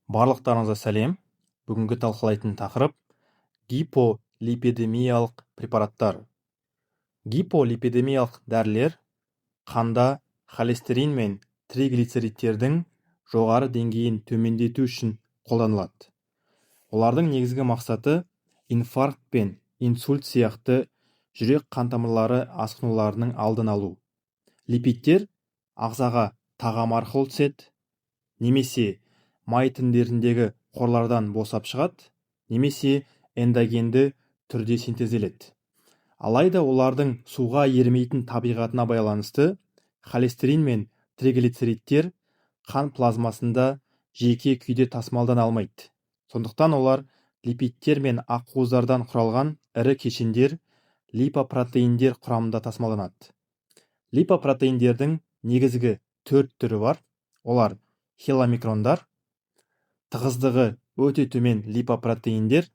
Барлықтарыңызға сәлем! Бүгінгі талқылайтын тақырып: гиполипидемиялық препараттар. Гиполипидемиялық дәрілер қанда холестерин мен триглицеридтердің жоғары деңгейін төмендету үшін қолданылады. Олардың негізгі мақсаты инфаркт пен инсульт сияқты жүрек қан тамырлары асқынуларының алдын алу. Липидтер ағзаға тағам арқылы түседі немесе май тіндеріндегі қорлардан босап шығады немесе эндогенді түрде синтезделеді. Алайда олардың суға ерімейтін табиғатына байланысты холестерин мен триглицеридтер қан плазмасында жеке күйде тасымалдана алмайды. Сондықтан олар липидтер мен ақуыздардан құралған ірі кешендер, липопротеиндер құрамында тасымалданады. Липопротеиндердің негізгі төрт түрі бар. Олар: хиломикрондар, тығыздығы өте төмен липопротеиндер,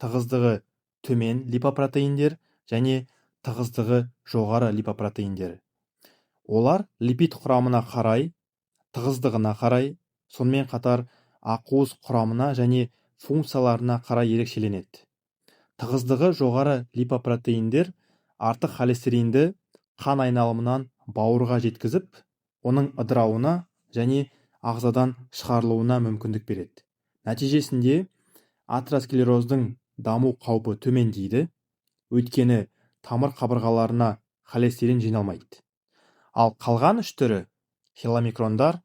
тығыздығы төмен липопротеиндер және тығыздығы жоғары липопротеиндер. Олар липид құрамына қарай, тығыздығына қарай, сонымен қатар ақуыз құрамына және функцияларына қарай ерекшеленеді. Тығыздығы жоғары липопротеиндер артық холестеринді қан айналымынан бауырға жеткізіп, оның ыдырауына және ағзадан шығарылуына мүмкіндік береді. Нәтижесінде атеросклероздың даму қаупі төмендейді, өйткені тамыр қабырғаларына холестерин жиналмайды. Ал қалған үш түрі, хиломикрондар,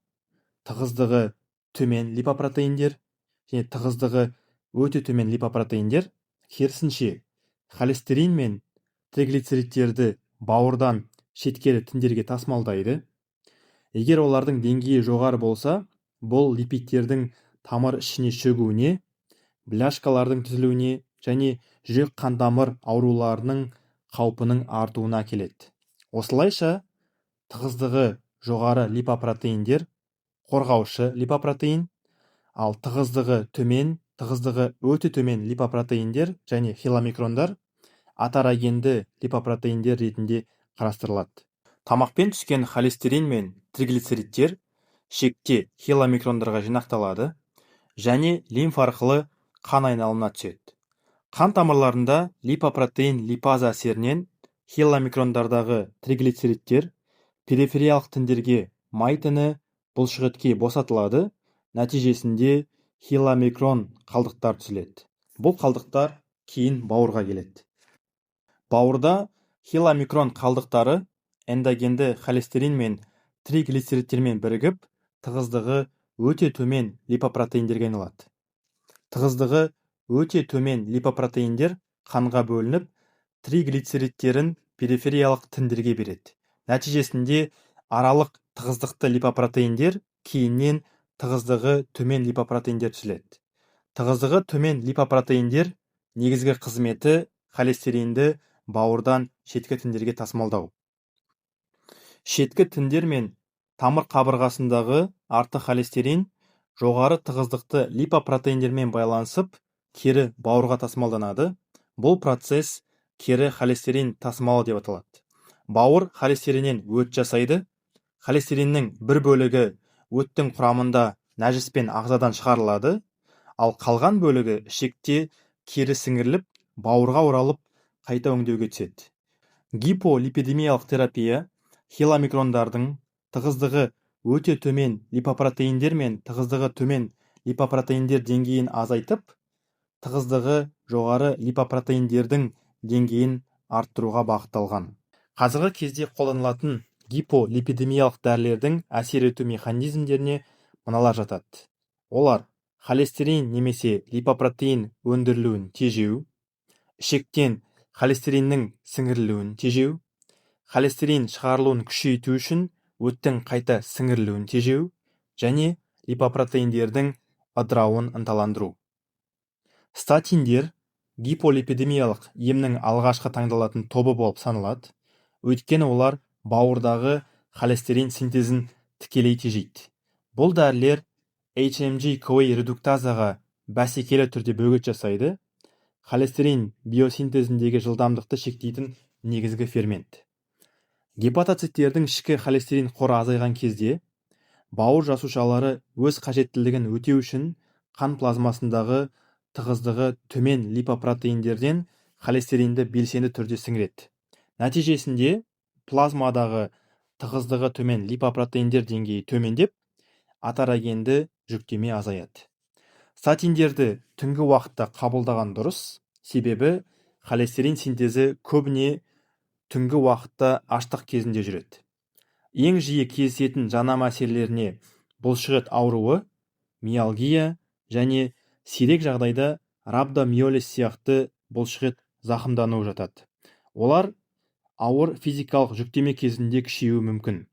тығыздығы төмен липопротеиндер және тығыздығы өте төмен липопротеиндер, керісінше, холестерин мен триглицеридтерді бауырдан шеткері тіндерге тасымалдайды. Егер олардың деңгейі жоғары болса, бұл липидтердің тамыр ішіне шөгуіне, бляшкалардың түзілуіне және жүрек қан тамыр ауруларының қаупінің артуына әкеледі. Осылайша, тығыздығы жоғары липопротеиндер қорғаушы липопротеин, ал тығыздығы төмен, тығыздығы өте төмен липопротеиндер және хиломикрондар атерогенді липопротеиндер ретінде қарастырылады. Тамақпен түскен холестерин мен триглицеридтер ішекте хиломикрондарға жинақталады және лимфа арқылы қан айналымына түседі. Қан тамырларында липопротеин липаза әсерінен хиломикрондардағы триглицеридтер перифериялық тіндерге, май тіні, бұлшықетке босатылады. Нәтижесінде хиломикрон қалдықтар түзіледі. Бұл қалдықтар кейін бауырға келеді. Бауырда хиломикрон қалдықтары эндогенді холестерин мен триглицеридтермен бірігіп, тығыздығы өте төмен липопротеиндерге айналады. Тығыздығы өте төмен липопротеиндер қанға бөлініп, триглицеридтерін перифериялық тіндерге береді. Нәтижесінде аралық тығыздықты липопротеиндер, кейіннен тығыздығы төмен липопротеиндер түзіледі. Тығыздығы төмен липопротеиндер негізгі қызметі холестеринді бауырдан шеткі тіндерге тасымалдау. Шеткі тіндер мен тамыр қабырғасындағы артық холестерин жоғары тығыздықты липопротеиндермен байланысып, кері бауырға тасымалданады. Бұл процесс кері холестерин тасымалы деп аталады. Бауыр холестериннен өт жасайды. Холестериннің бір бөлігі өттің құрамында нәжіспен ағзадан шығарылады, ал қалған бөлігі ішекте кері сіңіріліп, бауырға оралып, қайта өңдеуге түседі. Гиполипидемиялық терапия хиломикрондардың, тығыздығы өте төмен липопротеиндер мен тығыздығы төмен липопротеиндер деңгейін азайтып, тығыздығы жоғары липопротеиндердің деңгейін арттыруға бағытталған. Қазіргі кезде қолданылатын гиполипидемиялық дәрілердің әсер ету механизмдеріне мыналар жатады. Олар: холестерин немесе липопротеин өндірілуін тежеу, ішектен холестериннің сіңірілуін тежеу, холестерин шығарылуын күшейту үшін өттің қайта сіңірілуін тежеу және липопротеиндердің ыдырауын ынталандыру. Статиндер гиполипидемиялық емнің алғашқы таңдалатын тобы болып саналады, өйткені олар бауырдағы холестерин синтезін тікелей тежейді. Бұл дәрілер HMG-CoA редуктазаға бәсекелі түрде бөгет жасайды, холестерин биосинтезіндегі жылдамдықты шектейтін негізгі фермент. Гепатоциттердің ішкі холестерин қоры азайған кезде бауыр жасушалары өз қажеттілігін өтеу үшін қан плазмасындағы тығыздығы төмен липопротеиндерден холестеринді белсенді түрде сіңіреді. Нәтижесінде плазмадағы тығыздығы төмен липопротеиндер деңгейі төмендеп, атерогенді жүктеме азаяды. Статиндерді түнгі уақытта қабылдаған дұрыс, себебі холестерин синтезі көбіне түнгі уақытта аштық кезінде жүреді. Ең жиі кездесетін жанама әсерлеріне бұлшықет ауруы, миалгия және сирек жағдайда рабдомиолиз сияқты бұлшықет зақымдануы жатады. Олар ауыр физикалық жүктеме кезінде күшеюі мүмкін.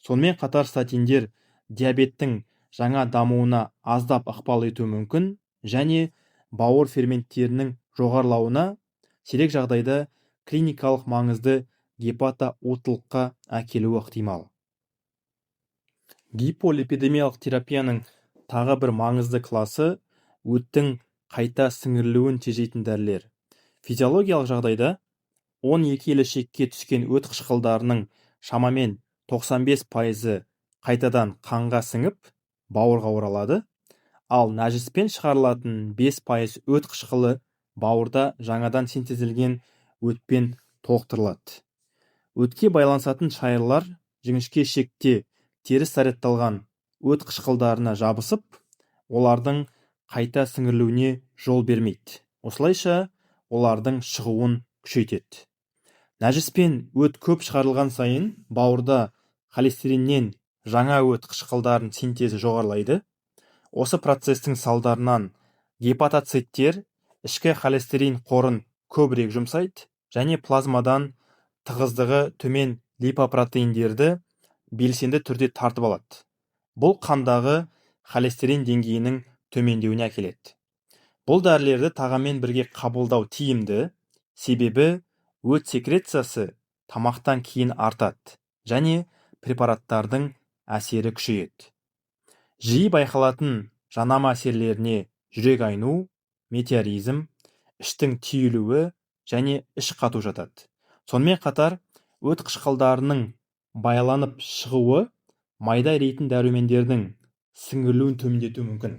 Сонымен қатар статиндер диабеттің жаңа дамуына аздап ықпал етуі мүмкін және бауыр ферменттерінің жоғарылауына, сирек жағдайда клиникалық маңызды гепатоуттылыққа әкелуі ықтимал. Гиполипидемиялық терапияның тағы бір маңызды класы – өттің қайта сіңірілуін тежейтін дәрілер. Физиологиялық жағдайда 12 елі ішекке түскен өт қышқылдарының шамамен 95%-ы қайтадан қанға сіңіп, бауырға оралады, ал нәжіспен шығарылатын 5% өт қышқылы бауырда жаңадан синтезделген өтпен толықтырылады. Өтке байланысатын шайырлар жіңішке ішекте теріс зарядталған өт қышқылдарына жабысып, олардың қайта сіңірілуіне жол бермейді, осылайша олардың шығуын күшейтеді. Нәжіспен өт көп шығарылған сайын, бауырда холестериннен жаңа өт қышқылдарының синтезі жоғарылайды. Осы процестің салдарынан гепатоциттер ішкі холестерин қорын көбірек жұмсайды және плазмадан тығыздығы төмен липопротеиндерді белсенді түрде тартып алады. Бұл қандағы холестерин деңгейінің төмендеуіне әкеледі. Бұл дәрілерді тағаммен бірге қабылдау тиімді, себебі өт секрециясы тамақтан кейін артады және препараттардың әсері күшейеді. Жиі байқалатын жанама әсерлеріне жүрек айну, метеоризм, іштің түйілуі және іш қату жатады. Сонымен қатар өт қышқылдарының байланып шығуы майда ерейтін дәрумендердің сіңірілуін төмендетуі мүмкін.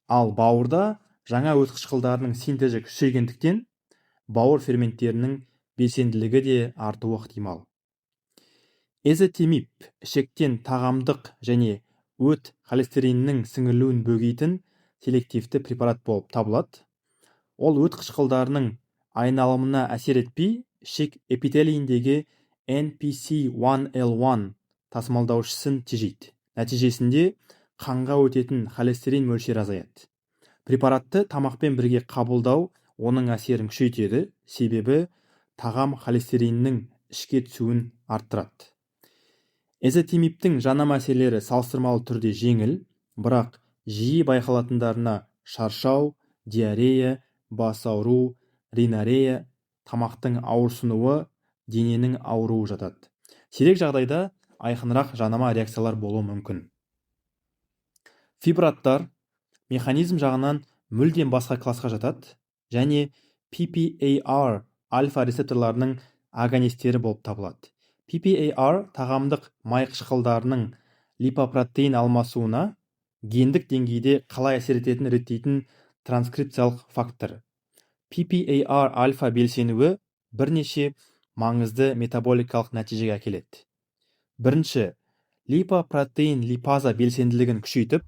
Ал бауырда жаңа өт қышқылдарының синтезі күшейгендіктен, бауыр ферменттерінің белсенділігі де артуы ықтимал. Эзетимиб ішектен тағамдық және өт холестеринінің сіңірілуін бөгейтін селективті препарат болып табылады. Ол өт қышқылдарының айналымына әсер етпей, ішек эпителийіндегі NPC1L1 тасымалдаушысын тежейді. Нәтижесінде қанға өтетін холестерин мөлшері азаяды. Препаратты тамақпен бірге қабылдау оның әсерін күшейтеді, себебі тағам холестериннің ішке түсуін арттырады. Эзетимибтің жанама әсерлері салыстырмалы түрде жеңіл, бірақ жиі байқалатындарына шаршау, диарея, бас ауру, ринорея, тамақтың ауырсынуы, дененің ауыруы жатады. Сирек жағдайда айқынырақ жанама реакциялар болуы мүмкін. Фибраттар механизм жағынан мүлдем басқа классқа жатады және PPAR альфа рецепторларының агонистері болып табылады. PPAR тағамдық май қышқылдарының липопротеин алмасуына гендік деңгейде қалай әсер ететінін реттейтін транскрипциялық фактор. PPAR альфа белсенуі бірнеше маңызды метаболикалық нәтижеге әкеледі. Бірінші, липопротеин липаза белсенділігін күшейтіп,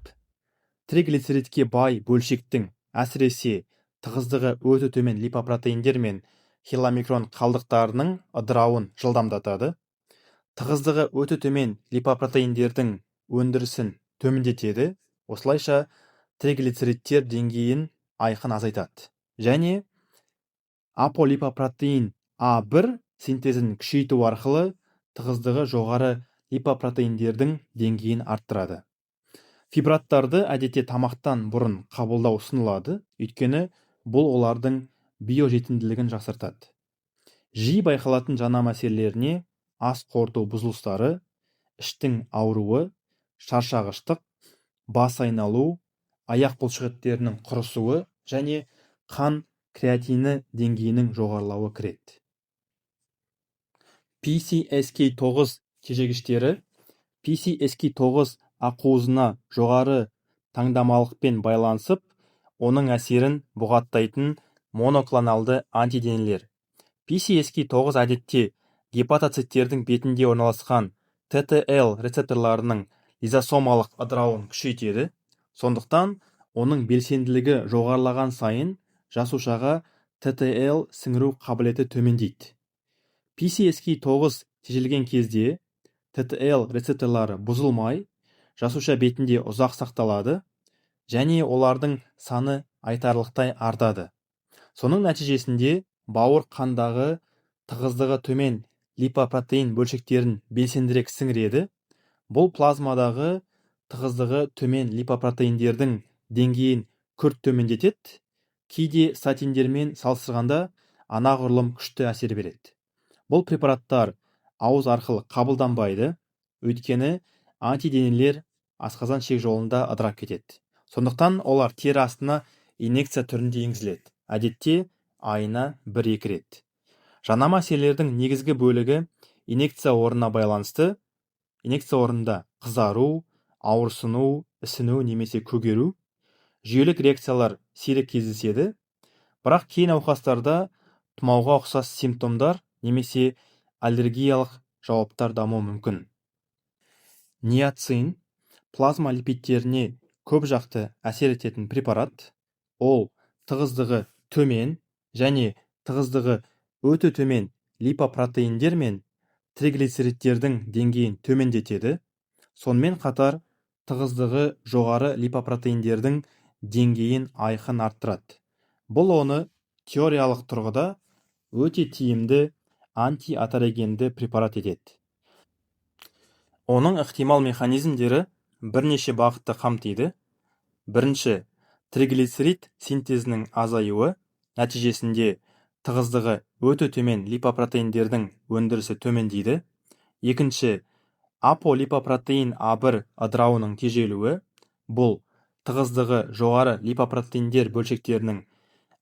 триглицеридке бай бөлшектің, әсіресе тығыздығы өте төмен липопротеиндер мен хиломикрон қалдықтарының ыдырауын жылдамдатады. Тығыздығы өте төмен липопротеиндердің өндірісін төмендетеді, осылайша триглицеридтер деңгейін айқын азайтады және аполипопротеин А1 синтезін күшейту арқылы тығыздығы жоғары липопротеиндердің деңгейін арттырады. Фибраттарды әдетте тамақтан бұрын қабылдау ұсынылады, өйткені бұл олардың биожетімділігін жақсартады. Жиі байқалатын жанама әсерлеріне ас қорыту бұзылыстары, іштің ауруы, шаршағыштық, бас айналу, аяқ бұлшықеттерінің құрысуы және қан креатині деңгейінің жоғарылауы кіреді. PCSK9 тежегіштері PCSK9 ақуызына жоғары таңдамалықпен байланысып. Оның әсерін бұғаттайтын моноклоналды антиденелер. PCSK9 әдетте гепатоциттердің бетінде орналасқан ТТЛ рецепторларының лизосомалық ыдырауын күшейтеді. Сондықтан оның белсенділігі жоғарылаған сайын жасушаға ТТЛ сіңіру қабілеті төмендейді. PCSK9 тежелген кезде ТТЛ рецепторлары бұзылмай, жасуша бетінде ұзақ сақталады және олардың саны айтарлықтай артады. Соның нәтижесінде бауыр қандағы тығыздығы төмен липопротеин бөлшектерін белсендірек сіңіреді. Бұл плазмадағы тығыздығы төмен липопротеиндердің деңгейін күрт төмендетеді, кейде статиндермен салыстырғанда анағұрлым күшті әсер береді. Бұл препараттар ауыз арқылы қабылданбайды, өйткені антиденелер асқазан-ішек жолында ыдырап кетеді. Сондықтан олар тері астына инъекция түрінде енгізіледі, әдетте айына 1-2 рет. Жанама әсерлердің негізгі бөлігі инъекция орнына байланысты. Инъекция орнында қызару, ауырсыну, ісіну немесе көгеру. Жүйелік реакциялар сирек кездеседі, бірақ кей науқастарда тұмауға ұқсас симптомдар немесе аллергиялық жауаптар дамуы мүмкін. Ниацин – плазма липидтеріне көп жақты әсер ететін препарат. Ол тығыздығы төмен және тығыздығы өте төмен липопротеиндер мен триглицеридтердің деңгейін төмендетеді, сонымен қатар тығыздығы жоғары липопротеиндердің деңгейін айқын арттырады. Бұл оны теориялық тұрғыда өте тиімді антиатерогенді препарат етеді. Оның ықтимал механизмдері бірнеше бағытты қамтиды. Бірінші, триглицерид синтезінің азаюы нәтижесінде тығыздығы өте төмен липопротеиндердің өндірісі төмендейді. Екінші, аполипопротеин А1 ыдырауының тежелуі. Бұл тығыздығы жоғары липопротеиндер бөлшектерінің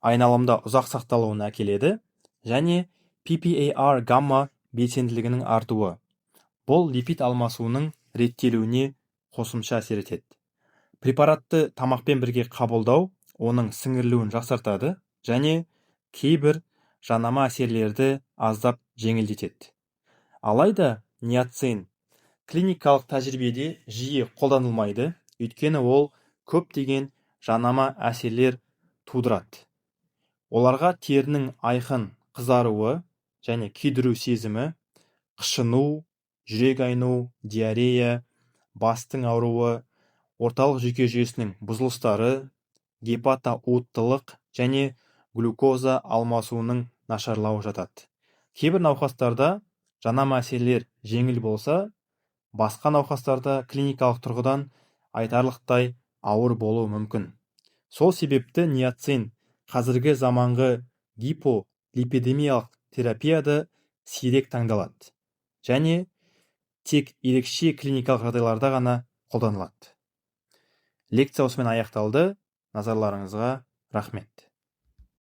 айналымда ұзақ сақталуына әкеледі. Және PPAR гамма белсенділігінің артуы. Бұл липид алмасуының реттелуіне қосымша әсер етеді. Препаратты тамақпен бірге қабылдау оның сіңірілуін жақсартады және кейбір жанама әсерлерді аздап жеңілдетеді. Алайда ниацин клиникалық тәжірибеде жиі қолданылмайды, өйткені ол көптеген жанама әсерлер тудырады. Оларға терінің айқын қызаруы және күйдіру сезімі, қышыну, жүрек айну, диарея, бастың ауруы, орталық жүйке жүйесінің бұзылыстары, гепатоуттылық және глюкоза алмасуының нашарлауы жатады. Кейбір науқастарда жанама әсерлер жеңіл болса, басқа науқастарда клиникалық тұрғыдан айтарлықтай ауыр болуы мүмкін. Сол себепті ниацин қазіргі заманғы гиполипидемиялық терапияда сирек таңдалады және тек ерекше клиникалық жағдайларда ғана қолданылады. Лекция осымен аяқталды. Назарларыңызға рахмет.